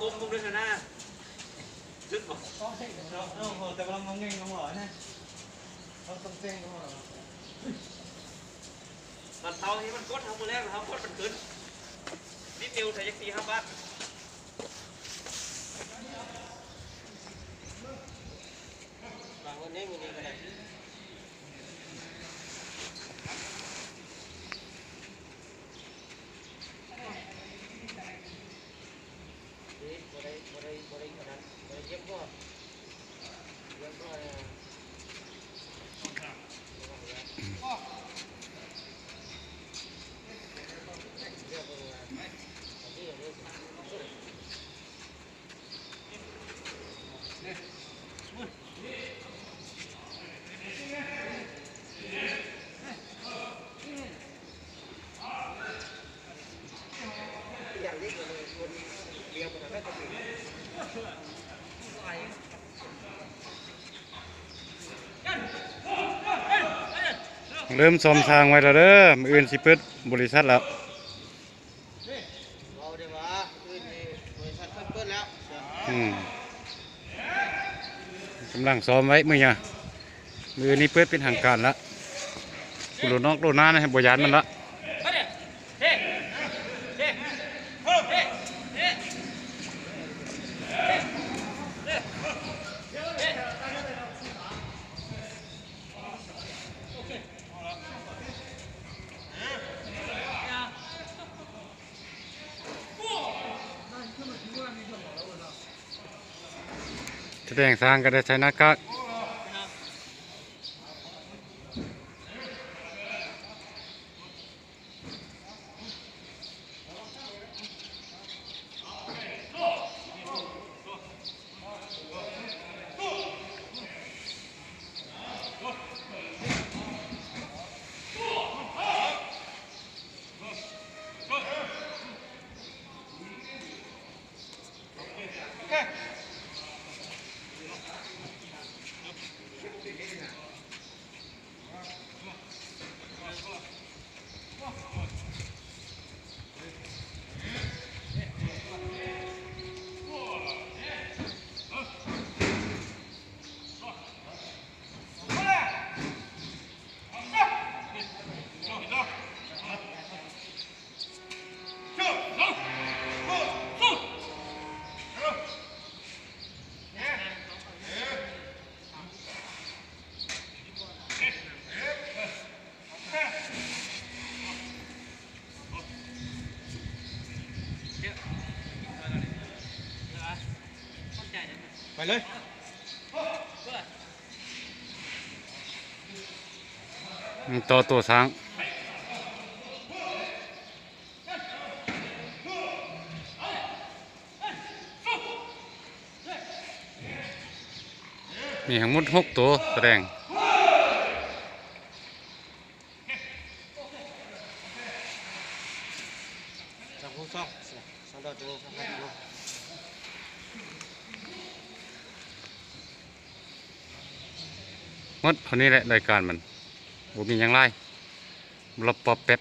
ກົ້ມລົງເດີຫັ້ນນະ ຂຶ້ນບໍ່? ເນາະ ເນາະ ແຕ່ວ່າລາວງອງແງງນຳເຮົານະ ເຮົາຕ້ອງແຊງນຳເຮົາ. ບັດເຕົານີ້ມັນກົດເຮົາມື້ແລງ ເຮົາກົດມັນຂຶ້ນ ນິດດຽວ ຖ້າຢາກຕີຫ້າບາດ ວາງໄວ້ນີ້ ມື້ນີ້ກໍໄດ້. ເລີ່ມສ້ອມສ້າງໄວ້ແລ້ວເດີ ມື້ອື່ນຊິເປີດບໍລິສັດແລ້ວ. ເວົ້າໄດ້ວ່າ ອື່ນນີ້ບໍລິສັດເພິ່ນເປີດແລ້ວ. ອືມ ກຳລັງຊ້ອມໄວ້ມື້ຍາ ມື້ນີ້ເປີດເປັນທາງການລະ ຜູ້ລົດນອກໂລນານະ ບໍ່ຢ້ານມັນລະ. ສະແດງສ້າງກໍໄດ້ໃສ່ໜ້າກາກ. ໄປເລີຍ. ຕໍ່ໂຕຊ້າງ. ມີທັງໝົດຫົກໂຕສະແດງ. ໝົດເທົ່ານີ້ແຫຼະ ລາຍການມັນບໍ່ມີຫຍັງຫຼາຍ ລັບປອບແປັບ.